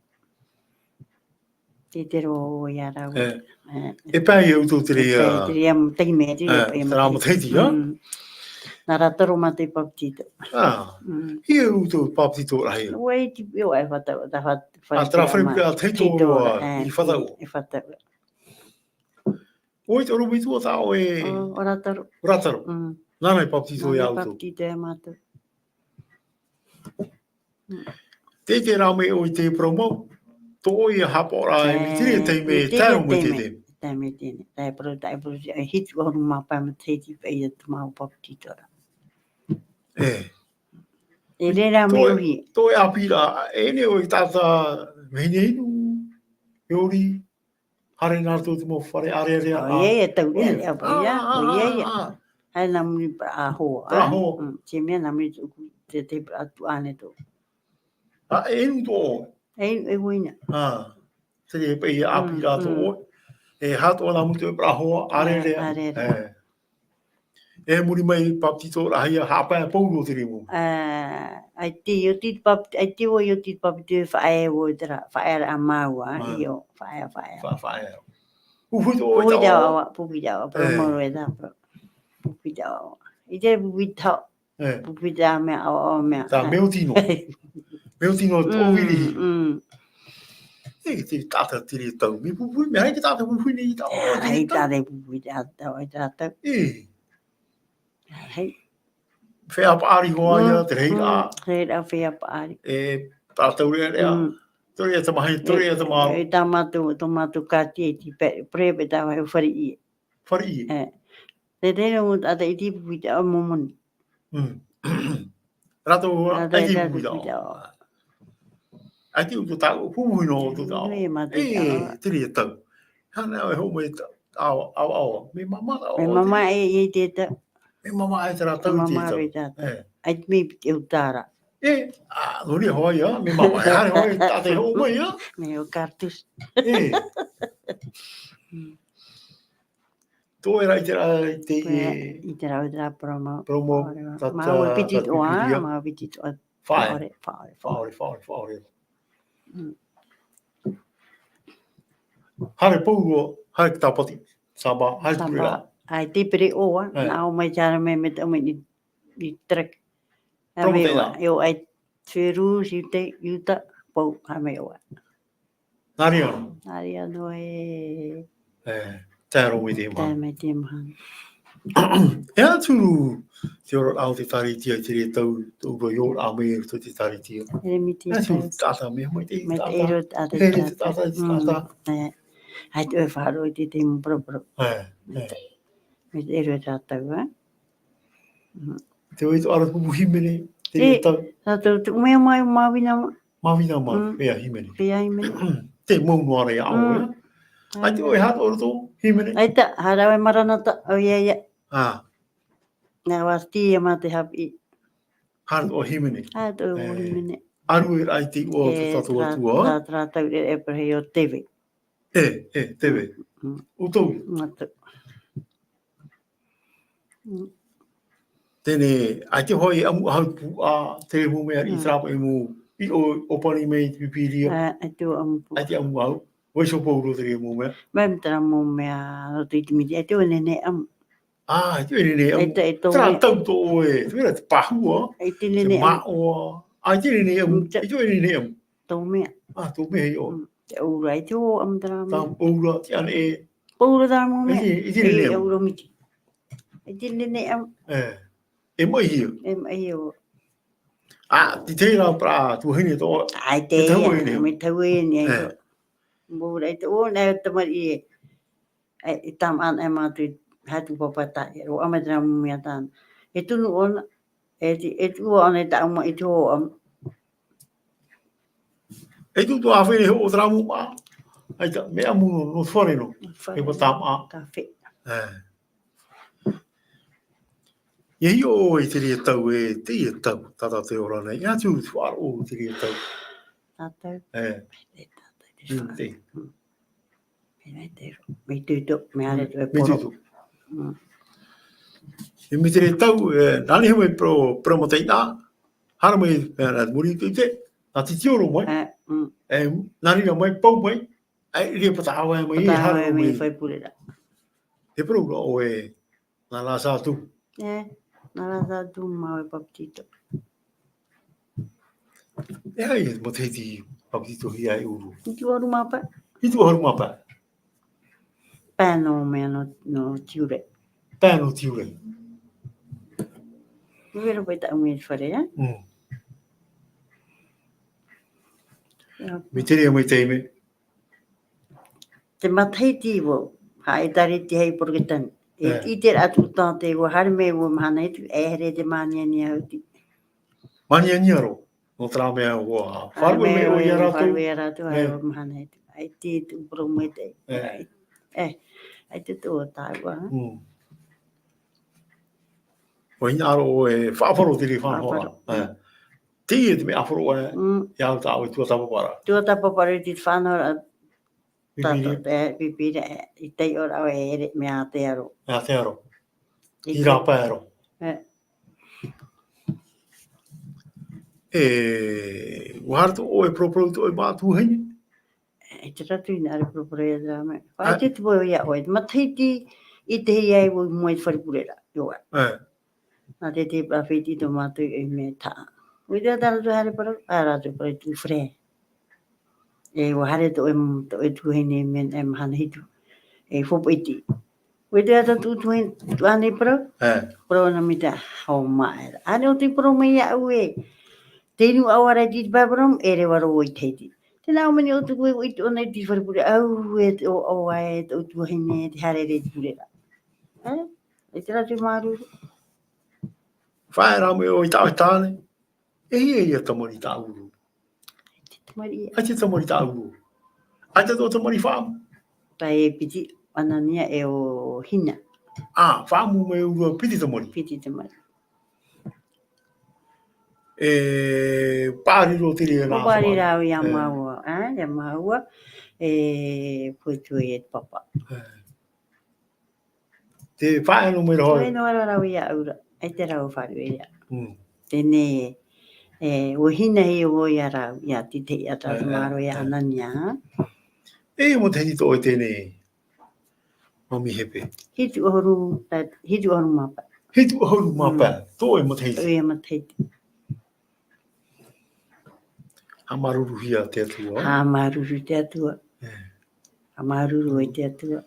Te, te reo ia rau. E. E. E pae ia ʻoutou te E reira. pae, te reira taime, te reira E, pae terā matahiti. matahiti, ā? Mm. Nā rātou rā mātou papetito. Ā. Mm. Hia ʻoutou papetito rahi. ʻUa iti, ʻio, e fātau, tā fā-, Ā, terā fāriʻi fāriʻi pea, pea, tahito, tahito, ā, ē, i fātau. i fātau. ʻOia te ʻorometua tā ʻoe. ʻO, ʻo Rātaro. Rātaro. Mm. Nāna i papetito Nāna ia i ʻoutou. papetito ia mātou. Mm. Tē ʻite ra mai ʻoe i te parau mau. Tō ʻoe ia haʻapaʻoraʻa e mea tere, e taime, e te taime, taime, taime. Taime teie. Tae parau, tae parau, e hitu ʻahuru mā pae matahiti paʻi ia te mau papetito ra. E. E reira Tō ʻoe, mea uhi. tō ʻoe ʻāpī ra, e nei ʻoe i te taʻata vahine inu, e ori, haere nā roto i te mau fare ʻārearea, ʻO ā. ia, ia, tau ʻOia. ʻārearea, ʻo Ā, ia, ā, ʻo ia, ā, ia. ā. Haere nā muri i te parau hoa, Parau ā? hoa. Mm, te mea nā muri i tōʻu, te, te parau tuaʻane tō. Ā, e inu tō ʻoe. E inu, e uaina. Ā, te reira paʻi ʻāpī Mm, ra tō mm. ʻoe. E haere atoʻa nā muri i te parau hoa, Ā, ʻārearea. ʻārearea. E. E muri mai papetito rahi ia, haʻapae pauroa te reira mau. Ā, ʻaita i oti te pape-, ʻaita i oti te papetito e faʻaea ʻoe terā, faʻaearaʻa māua, Ā. ʻio, faʻaea, faʻaea. Fa-, faʻaea. Pupu i te ʻoe Pupu i te taoʻa. ʻoe, pupu i te ʻoe, parau E. mau e tā, parau. Pupu i te ʻoe. I te pupu i te ʻoe. E. Pupu i te mea, ʻo, ʻo mea. Tā E. mea oti noa. Mea oti noa, tō Mm, viri. mm. E, te taʻata te reira tau. Mea pupu, mea haere te taʻata pupu nei i tā ʻoe, te Ai, reira tau. tā te pupu i te ata, ʻo, i te ata. E. Ai. Feiā paʻari hoʻi ia, Mm, te reira. mm, reira feiā paʻari. E, tā taurearea. Mm. Taurearea tamahi, E, taurearea tamāroa. e, tā mātou, tō mātou kāti e te pe-, perepe tā vāhi fariʻi. Fariʻi. E. Te reira mau taʻata i te pupu i te ʻoe momoni. Mm. Rātou, Rātou, ʻaita i rātou pupu i te ʻoe. pupu i te ʻoe. ʻAita i pupu i te ʻoe, pupu i nō tō te ʻoe. Mea mātou i te E, ʻoe. te reira tau. Hana e hō mai ta-, ʻaoa, ʻaoa, ʻaoa. Mea māmā, ʻaoa, Mea māmā te e, e te tau. Mea māmā e terā tau Mea i te māmā tau. e te tau. E. ʻAita mea i te ʻutara. E, ā, nō reira hoʻi ia, mea māmā e haere hoʻi, tātou e hō mai ia. Mea ʻo cartouche. E. Mm. Tō ʻoe rā i te rā, i te Pea, i te rā, i te rā, parau mau. Parau mau, Parau mau. tā, Mau tā, e piti tā toʻa, pīpīria. mau e piti toʻa. Faʻaea. Faʻaea, faʻaea, faʻaea. Faʻaea, faʻaea. Mm. Haere pauroa, haere ki Tāpati, Saba, haere Saba. pure rā. Ai, te pere ʻoa, E. nā ʻō mai te hara mai, mai te ʻō mai i, i Trek. Parau mai tēnā. ʻOa, e ʻoa, ai, Feru, Siute, Iuta, pau, haere mai ʻoa. Nā reira. Nā reira noa e. E, tae roa mai te mahana. Tae mai te mahana. E aha te huru, te oraraʻa o te Ekalesia i te reira tau, tō ʻoe oraraʻa mai i roto i te Ekalesia. E mai te E aha te huru tau. taʻata mea mai te Mai te taʻata. ʻEro taʻata, He te taʻata. taʻata, te Mm. taʻata. E, ai te ʻoe faʻaroʻo i te, te mau poroporo. E, Mai e. te, mai te ʻero e tātou, e? Mm. Te ʻoe i tō ʻara pupu hīmene, te E, tau. tātou, te mea mai, māvina ma- Māvina ma, Mm. pea hīmene. Pea hīmene. Te mau noa ra ia ʻoe, Mm. e? Ai te ʻoe haere ʻo roto, hīmene. ʻAita, haere ʻoe Maranata, ʻo ia, ia. Ā. Nā ʻoe ati ia mā te haʻapiʻi. Haere ʻoe hīmene. Haere ʻoe E. hīmene. ʻAru e rā i te iʻoa o te E, Tātou terā, Atua. terā, terā tau e, e perehe o Teve. E, e, Teve. Mm. ʻO tau. Mātou. Mm. Teie, ʻaita hoʻi e ʻamu ʻahu pū, ā, te reira mau mea i Mm. terā paʻi mau, i ʻō, ʻōpani mai i te Pīpīria. Ā, ʻaita ʻamu pū. ʻAita ʻamu ʻahu. ʻOia iho pauroa te reira mau mea. Mai terā mau mea, roto i te miti, ʻaita ʻoe nehenehe ʻamu. Ā, ʻaita ʻoe nehenehe ʻamu. ʻAita e tō Terā mea. tau tō ʻoe, te mea te pahua, ʻAita te nehenehe ʻamu. māʻoa. Ā, ʻaita nehenehe ʻamu. Mm, te ʻAita ʻoe nehenehe ʻamu. Tō mea. Ā, tō mea i ʻō. Mm, te ʻōura, ʻaita ʻoe ʻamu terā mea. Tā ʻōura, te ʻaneʻe. Pauroa terā mau mea. ʻAita, ʻaita E, nehenehe ʻamu. ʻōura miti. ʻAita nehenehe ʻamu. E. E maʻihia. E maʻihia ʻoe. Ā, te, te reira parau tuahine tō. ʻAita e, Te tauahine. me tauahine, E. ʻaita. Mau ra i te, ʻo, nā tamariʻi e. E, e tamaʻa e mātou i Hatu papa taʻe, roa mai te rā mau mea tāna. E tunu ʻōna, e ti, e tuʻu ʻōna i taʻu ma, i te hoʻo ʻam. E tuʻu atu ā fare hoʻo te rā mau mā. ʻAita, mea ʻamu nō, nō te fare nō. Fare. E pata mā. Ka fe. E. ʻIa hiʻo ʻoe i teie tau e, teie tau, tā tātou e ora nei. ʻIa tū te faʻaroʻo i teie tau. Tātou. E. E tātou te Mm, faʻaroʻo. te. Mm. Mea te ro-, mea tutu, mea Mm, re tu e mea poro. tutu. Mm. E mea teie tau, e, nā niʻa mai pro-, pro mo te ina, hara mai, e, nā muri i te, nā te tio roa mai. E, mm. E, nā reira mai, pau mai, e, ʻia pata ʻāvae mai, Pata ʻāvae hara mai, mai. Fare pure ra. Te parau ra ʻoe, nā rā sā atu. E, nā rā sā atu mau e papetito. E aha ia te matahiti papetitohia e ʻUru? Hitu ʻahuru mā pae. Hitu ʻahuru mā pae. Pae nō mea nō, nō Tiurai. Pae nō Tiurai. Nō vero pae taʻu mai fare, e? Mm. Ia. Mea teie mai te mea. Te matahiti ʻua, haʻaʻitare te hei poroketani. E E. ʻite ra atu tā te ʻua haere mai ʻua mahana hitu, e here te māniania ʻoti. Māniania roa, nō terā mea ʻua Haere faʻaruʻe mai mai ʻoe ia ʻoe, rātou. faʻaruʻe ia rātou, E. haere ʻua mahana hitu. ʻAita te tuʻu poro mai te. E. E, ʻaita te tuʻu o tāua, ha? Mm. ʻUa hinaʻaro ʻoe e faʻaroʻo i te reira faʻanahoraʻa. Faʻaroʻo. E. Teie te mea faʻaroʻo, e, Mm. ia au tā ʻoe tuatāpaparaʻa. Tuatāpaparaʻa i te faʻanahoraʻa. Pīpīria. Tātou, e, pīpīria, e, i taiʻo ra ʻoe e ʻere mea Aotearoa. E Aotearoa. I I te rāpae roa. E. E, ʻua haere atu ʻoe e paraparau i tō ʻoe mā tuahine? E, te ratu i nā re paraparau ia te rā mea. Ā. ʻAita te pohe ia ʻoe. Matahiti i te hei ai ʻua moe i te fare pure ra. Io. Ā. Nā te, te parau fiti tō mātou e mea tā. ʻUa ʻite atu rātou haere parau, ā, rātou parau tū fare. E, ʻua haere tō ʻoe, tō ʻoe tuahine mea, e, mahana hitu. E, fōpiti. ʻUa ʻite atu tū tuahine, tuahine parau. Ā. Parau nā mea tā, hau mā e ra. Ānei ʻo te parau mai ia ʻoe. Te inu ʻaua ra i te pae parau, e reva roa i te hiti. Tēnā ʻōmeni ʻo tuku e ʻite ʻōna i te fare pure, au e te ʻo, ʻo, e tō tuahine, te haere i te pure ra. E? E te rā te māuruuru. Faʻaea mai ʻoe i tā ʻoe tāne. E hia ia tamariʻi tā ʻUru? ʻAita te tamariʻi ia. ʻAita te tamariʻi tā ʻUru? ʻAita tō tamariʻi faʻaʻamu? Pae piti, ʻAnania e ʻo Hina. Ā, faʻaʻamu mai ʻUru piti tamariʻi. Piti tamariʻi. E paʻari roa te reira nā Paʻari faʻaʻamu. rā ia E. māua, ā, ia māua. E pohe atu ai e te papa. E. Te faʻaea noa mai ra hoʻi. Faʻaea noa ra rāua ia ʻUru, ʻaita rāua faʻaruʻe ia. Mm. Teie nei, e, ʻua hinahia vau ia rāua, ia te, te, ia tā Ā, te ā, māuruuru ia ā. ʻAnania. E, matahiti tō ʻoe teie nei, Mami Hepe? Hitu ʻahuru, ā, hitu ʻahuru mā pae. Hitu ʻahuru mā Mm. pae, tō ʻoe matahiti. Tō ʻoe matahiti. Haʻamāuruuruhia te Atua. Haʻamāuruuru te Atua. E. Haʻamāuruuru i te Atua.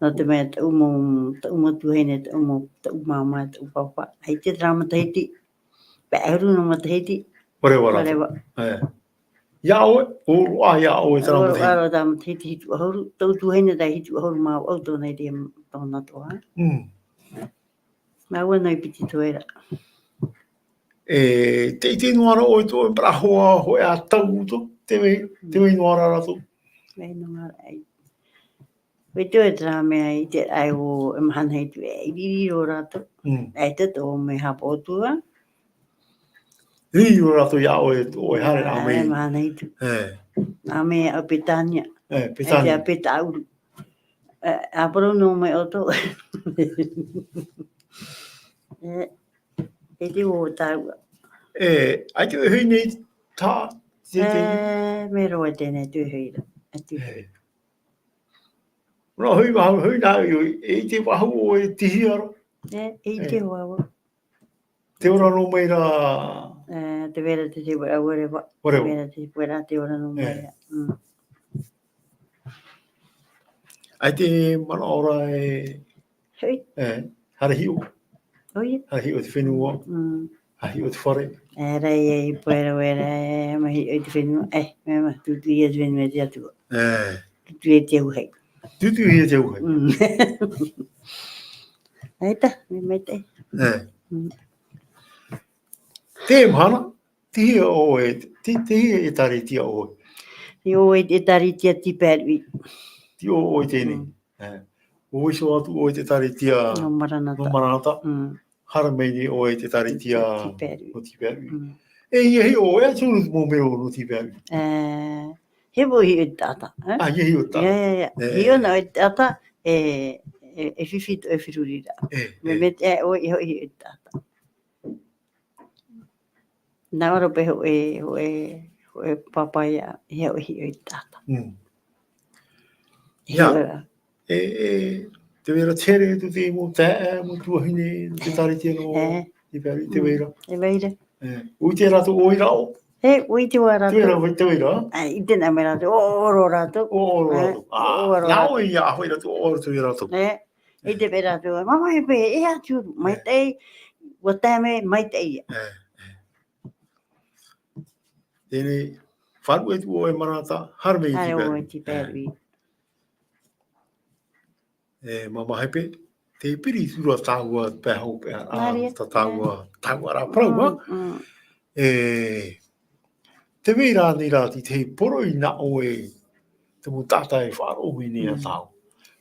Nō te mea taʻu mau, taʻu mau tuahine, taʻu mau, taʻu māmā, taʻu pāpā. ʻAita terā matahiti. Pae ʻahuru nō matahiti. Ora vau. Ora vau. E. Ia ʻoe, ʻo roaʻa ia ʻoe terā matahiti. Ora vau terā matahiti hitu ʻahuru, tō tuahine terā hitu ʻahuru mā vaʻu tōna i te, tōna toa. Mm. Māua noa i piti toe ra. E, te, te ʻite noa ra ʻoe tō, e parau hoʻi, hoʻi ā tau tō, te vai, te vai noa ra rātou. Vai noa ra ai. Vai tō e terā mea i te ai ʻo, e mahana hitu e, i riri roa rātou. Mm. ʻAita tō mea hapa ʻo tua. Riri roa rātou ia ʻoe, ʻoe haere rā mai. E, mahana hitu. E. Nā mea ʻo Petania. E, Petania. ʻAita ʻo Petauru. E, ʻa parau noa mai ʻoutou. E, e te ʻo tāua. E, ʻaita e hui nei tā, te, te. E, mea roa teie nei tū hui ra. E tū hui. E. Nō hui, hui, hui nā, e, e te vahu ʻo e tihi aro. E, e te E. vahu. Te ora noa mai ra. E, te vera te te vera, whatever. Whatever. Te vera te te vera, te ora noa mai E. ra. Mm. ʻAita e manaʻo ra e, Hei. e, haere hiʻo. ʻOia. Haere hiʻo te fenua. Mm. Haere hiʻo te fare. E, ra e, e, poera, wera, e, mahi, e, te fenua. E, mea, mea, tūtū ia te fenua te Atua. E. Tūtū ia te auahi. Tūtū ia te auahi. Mm. Aita, me mai te. E. Mm. Te mahana, te hia ʻoe, te, te hia ʻĒtārētia ʻoe? Te ʻoe ʻĒtārētia Tīpaeruʻi. Te ʻoe teie. Mm. E. ʻUa iho atu ʻoe i te ʻĒtārētia nō Maranata. Nō Maranata. Mm. Haere mai nei ʻoe i te ʻĒtārētia Tīpaeruʻi. Nō Tīpaeruʻi. Mm. E, ʻia hiʻo ʻoe, ʻaita tō ʻoe mau mero nō Tīpaeruʻi. E, hia hiʻo i te taʻata, e? A, ʻia hiʻo i te taʻata. Ia, ia, ia. E. Hiʻo na ʻoe i te taʻata, e, e, e fifi tō ʻoe feruriraʻa. E, e. Mea, mea te ʻoe, ʻia hiʻo i te taʻata. Nā ʻō ra paʻi hōʻē, hōʻē, hōʻē pāpaʻi, ʻia hiʻo i te taʻata. Mm. Ia. Hiʻo ra. E, e, tē vai ra te here atu te mau taeaʻe, mau tuahine, te ʻĒtārētia nō, e, Tīpaeruʻi, tē vai ra. Mm, tē vai ra. E, ʻua ʻite rātou ʻoe i rāʻau? E, ʻua ʻite rātou. Tē vai ra, tē vai ra. E, ʻite noa mai rātou, ʻoʻoro rātou. ʻOʻoro rātou. E, ʻoʻoro rātou. Nā ʻō ia, ʻaita rātou ʻoʻoro, tē vai rātou. E, ʻite paʻi rātou, māmā, e paʻi, e atu, maitaʻi, ʻua tae mai, maitaʻi ia. E, e. Teie, faʻaruʻe atu ʻoe i Maranata, haere mai i Tīpaeruʻi. Haere mai i Tīpaeruʻi. E, māmā Hepe, tē piri atu ra tāua pae hopeʻa, a, tā tāua, tāua ra parau, a? Mm, mm. E, tē vai ra ānei ra te, te poroʻi nā ʻoe, te mau taʻata e faʻaroʻo mai nei iā tāua. Mm.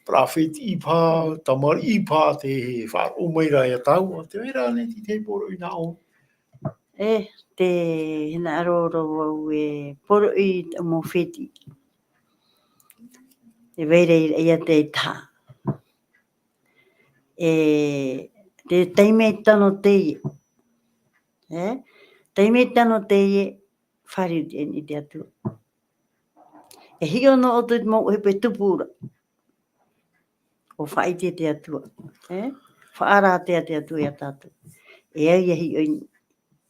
Perofeti paha, tamariʻi paha, tē faʻaroʻo mai ra iā tāua, tē vai ra ānei te, te poroʻi nā ʻoe. E, tē hinaʻaro roa vau e poroʻi i te mau fētiʻi. E vai ra ia te taha. E, te taime tano teie. E, taime tano teie, fāriu teie i te Atua. E hiʻo noa ʻoutou i te mau ʻohipa e tupu ra. ʻUa faʻaʻite te Atua. E? Faʻaara atu te Atua iā tātou. E au ʻia hiʻo i,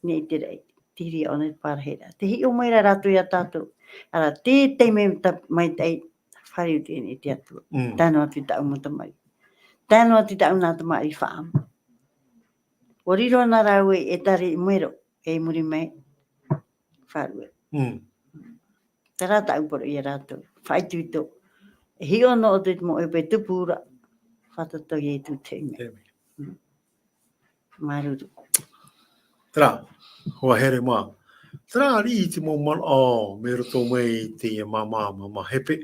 nei te raʻi, te reira ʻōna te parahiraʻa. Tē hiʻo mai ra rātou iā tātou. Ara, te taime ta-, maitaʻi, fāriu teie i te Atua. Mm. Tae noa atu i tāʻu mau tamariʻi. Tae noa atu i tāʻu nā tamariʻi faʻaʻamu. ʻUa riro na rāua e ʻĒtare i Mero, e i muri mai, faʻaruʻe. Mm. Terā tāʻu poroʻi iā rātou. Faʻaitoito. E hiʻo noa ʻoutou i te mau ʻohipa e tupu ra. Fātata Ietu te ʻēmeni. Ēmeni. Mm. Māuruuru. Terā, hoa here mā. Terā riʻi te mau manaʻo, mai roto mai i teie māmā, māmā Hepe.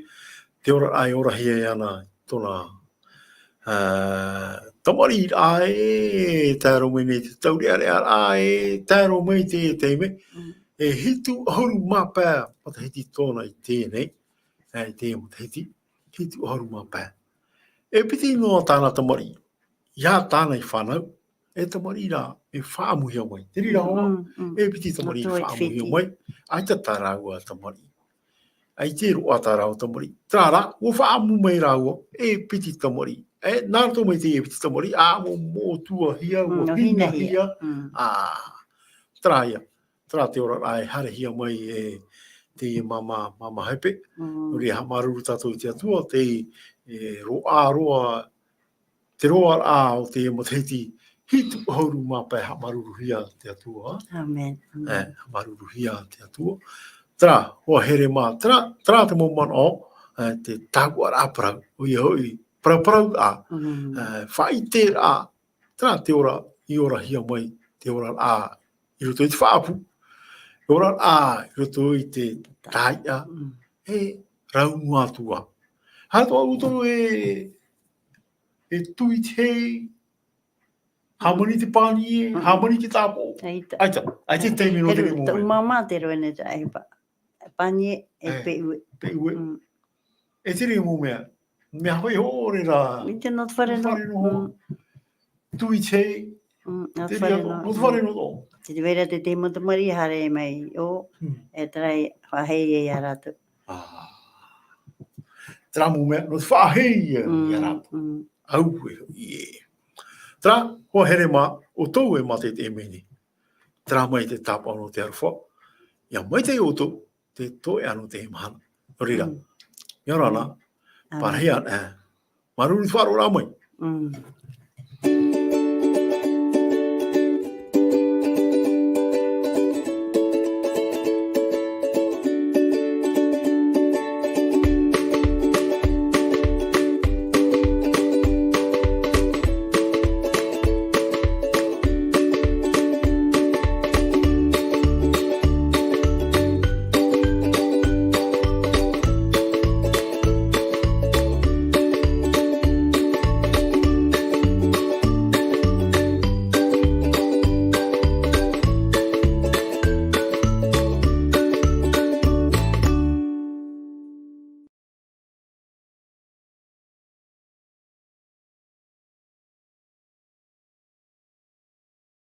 Te oraraʻa e orahia ana i tōna ā, tamariʻiraʻa e, tae roa mai nei te taureʻareʻaraʻa e, tae roa mai i te taime, mm, e hitu ʻahuru mā pae matahiti tōna i teie nei, ā, i teie matahiti, hitu ʻahuru mā pae. E piti noa tāna tamariʻi, ia tāna i fānau, e tamariʻi rā, e faʻaʻamuhia mai. Te reira hoʻi, mm, mm, e piti tamariʻi faʻaʻamuhia mai, ʻaita tā rāua tamariʻi. ʻAita e roaʻa tā rāua tamariʻi. Terā rā, ʻua faʻaʻamu mai rāua, e piti tamariʻi. E, nā roto mai teie e piti tamariʻi, ʻa, ʻua motuʻahia, ʻua, mm, hinahia. Hinahia. Mm. Ā, terā ia. Terā te oraraʻa e haerehia mai e teie māmā, māmā Hepe. Mm. Nō reira haʻamāuruuru tātou i te Atua, tei, e, roaʻa roa, te roaraʻa o te matahiti hitu ʻahuru mā pae, haʻamāuruuruhia te Atua. Amen. Amen. E, haʻamāuruuruhia te Atua. Terā, hoa here mā, terā, terā te mau manaʻo, e, te tāuʻaraʻa parau, ʻoia hoʻi, parauparau, ā, mm, e, faʻaʻiteraʻa, terā te ora, i orahia mai, te oraraʻa, i roto i te faʻaʻapu, i oraraʻa, i roto i te tāiʻa, mm, e rau noa atu ā. Haere atoʻa ʻoutou e, e tui i te hei, hāmani te pānie, mm, hāmani te tāpoʻo. ʻAita. ʻAita, ʻaita te taime nō te reira mau mea. Māmā te roa nei te ʻohipa. Pānie e, e, peʻue. Peʻue. Mm. E te reira mau mea. Mea hoʻi ʻore rā. I te nō te fare nō. Nō te fare nō. Mm. Tui te hei. Mm, nō te fare nō. Nō te fare nō. Te vai ra te tahi mau tamariʻi haere mai, ʻo, mm, e terā e faʻahei ia rātou. Ā. Terā mau mea, nō te faʻahei ia, mm, ia rātou. Mm. Auē, ē. Terā, hoa here mā, ʻoutou e mātou i te ʻēmeni. Terā mai te tāpaʻo nō te aroha. ʻIa maitaʻi ʻoutou, te toe ʻana o te mahana. Nō reira. Mm. ʻIa ora na, mm, parahiraʻa, e, māuruuru i te faʻaroʻoraʻa mai. Mm.